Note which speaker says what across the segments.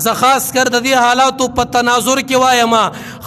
Speaker 1: زه خاص کر د دې حالاتو په تناظر کې وایم،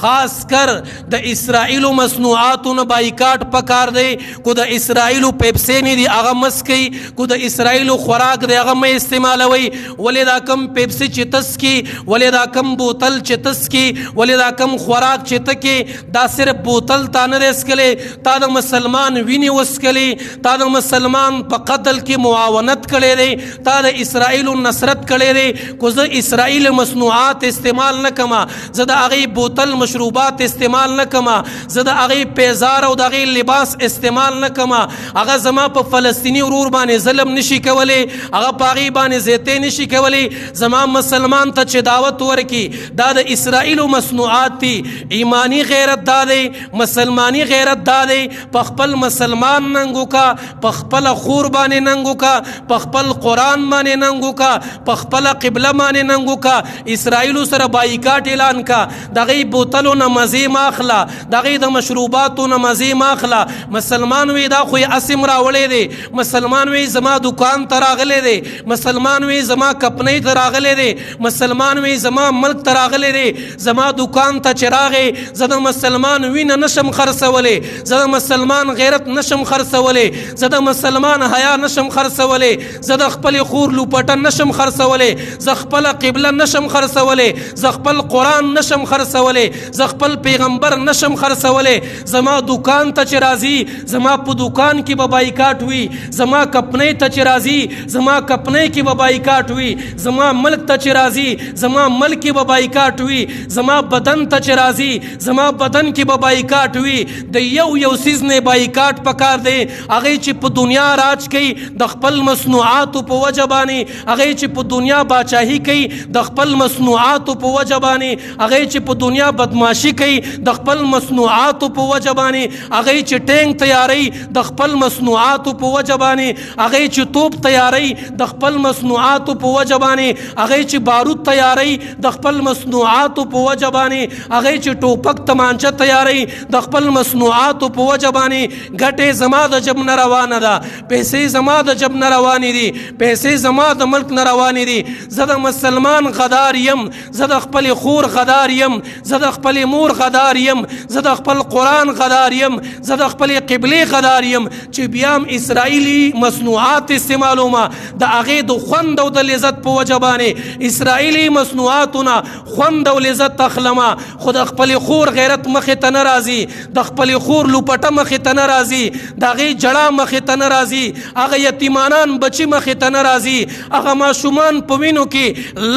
Speaker 1: خاص کر د اسرائیل مصنوعاتو نه بایکاټ پکار دی. کو د اسرائیل پیپسي نه دی هغه مسکی، کو د اسرائیل خوراک دی هغه مې استعمالوي. ولې دا کم پیپسي چې تسکی، ولې دا کم بوتل چې تسکی، ولې دا کم خوراک چې تکی، دا صرف بوتل تا نه اسکلې، تا د مسلمان ویني وسکلې، تا د مسلمان په قتل کې معاونت کړي دی، تا د اسرائیل نصرت کړي دی. کو زه اسرائیل مصنوعات استعمال نه کما، زه د هغې بوتل مشروبات استعمال نه کما، زه د هغې پیزار او د هغې لباس استعمال نه کما، هغه زما په فلسطینی ورور باندې ظلم نشي کولی، هغه په هغې باندې زیتی نشي کولی. زما مسلمان ته چې دعوت ورکي، دا د اسرائیل مصنوعات دي. ایمانی غیرت دا دی، مسلمانی غیرت دا دی، په خپل مسلمان ننګ وکا، په خپل خور باندې ننګ وکا، په خپل قرآن باندې ننګ وکا، په خپل قبله باندې ننګ وکا. اسرائیل سره بایکاټ اعلان کا، دغه بوتلو نه مزه ماخلا، دغه د مشروباتو نه مزه ماخلا. مسلمان وی دا خو اسم راوړې دي، مسلمان وی زما دکان ته راغلې دي، مسلمان وی زما کپنۍ ته راغلې دي، مسلمان وی زما ملک ته راغلې دي، زما دکان ته چراغې، زه د مسلمان وینه نشم خرڅولې، زه د مسلمان غیرت نشم خرڅولې، زه د مسلمان حیا نشم خرڅولې، زه د خپل خور لوپټه نشم خرڅولې، زه خپل قبله نشم خرڅولې، زه خپل قرآن نشم خرڅولې، زه خپل پیغمبر نشم خرڅولې. زما دکان ته چې راځي، زما په دکان کې به بایکاټ وي، زما کپنۍ ته چې راځي، زما کپنۍ کې به بایکاټ وي، زما ملک ته چې راځي، زما ملک کې به بایکاټ وي، زما بدن ته چې راځي، زما بدن کې به بایکاټ وي. د یو یو څیز نه بایکاټ پکار دی. هغه چې په دنیا راج کوي د خپل مصنوعاتو په وجه باندې، هغه چې په دنیا باچاهي کوي د خپل مصنوعاتو په وجه باندې، هغه چې په دنیا بدمعاشي کوي د خپل مصنوعاتو په وجه باندې، هغه چې ټینک تیاری د خپل مصنوعاتو په وجه باندې، هغه چې توپ تیاری د خپل مصنوعاتو په وجه باندې، هغه چې بارود تیاری د خپل مصنوعاتو په وجه باندې، هغه چې ټوپک تمانچه تیاری د خپل مصنوعاتو په وجه باندې. ګټه زما د جب نه روانه ده، پیسې زما د جب نه روانې دي، پیسې زما د ملک نه روانې دي. زه د مسلمان غدار یم، زه د خپل خور غدار یم، زه د خپل مور غدار یم، زه د خپل قرآن غدار یم، زه د خپل قبلې غدار یم، چې بیا هم اسرائیلی مصنوعات استعمالوم د هغې د خوند او د لذت په وجه باندې. اسرائیلی مصنوعاتونه خوند او لذت اخلمه، خو د خپل خور غیرت مخې ته نه راځي، د خپل خور لوپټه مخې ته نه راځي، د هغې جړا مخې ته نه راځي، هغه یتیمانان بچي مخې ته نه راځي، هغه ماشومان په وینو کې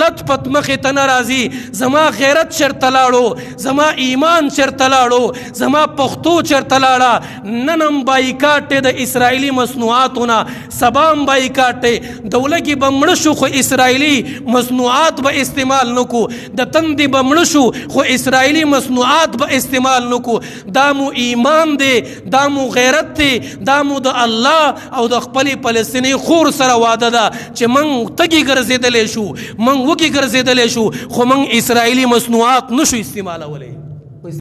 Speaker 1: لت پت مخې ته نه راځي. زما غیرت چېرته لاړو؟ زما ایمان چېرته لاړو؟ زما پښتو چېرته لاړه؟ نن هم بایکاټ دی د اسرائیلي مصنوعاتو نه، سبا هم بایکاټ دی. د ولږې به مړه شو خو اسرائیلي مصنوعات به استعمال نه کو، د تندې به مړه شو خو اسرائیلي مصنوعات به استعمال نه کو. دا مو ایمان دی، دا مو غیرت دی، دا مو د الله او د خپلې فلسطیني خور سره وعده ده چې موږ تږي ګرځېدلی شو، موږ وږي ګرځېدلی شو، خو موږ اسرائیلي مصنوعات نشو استعمالولی.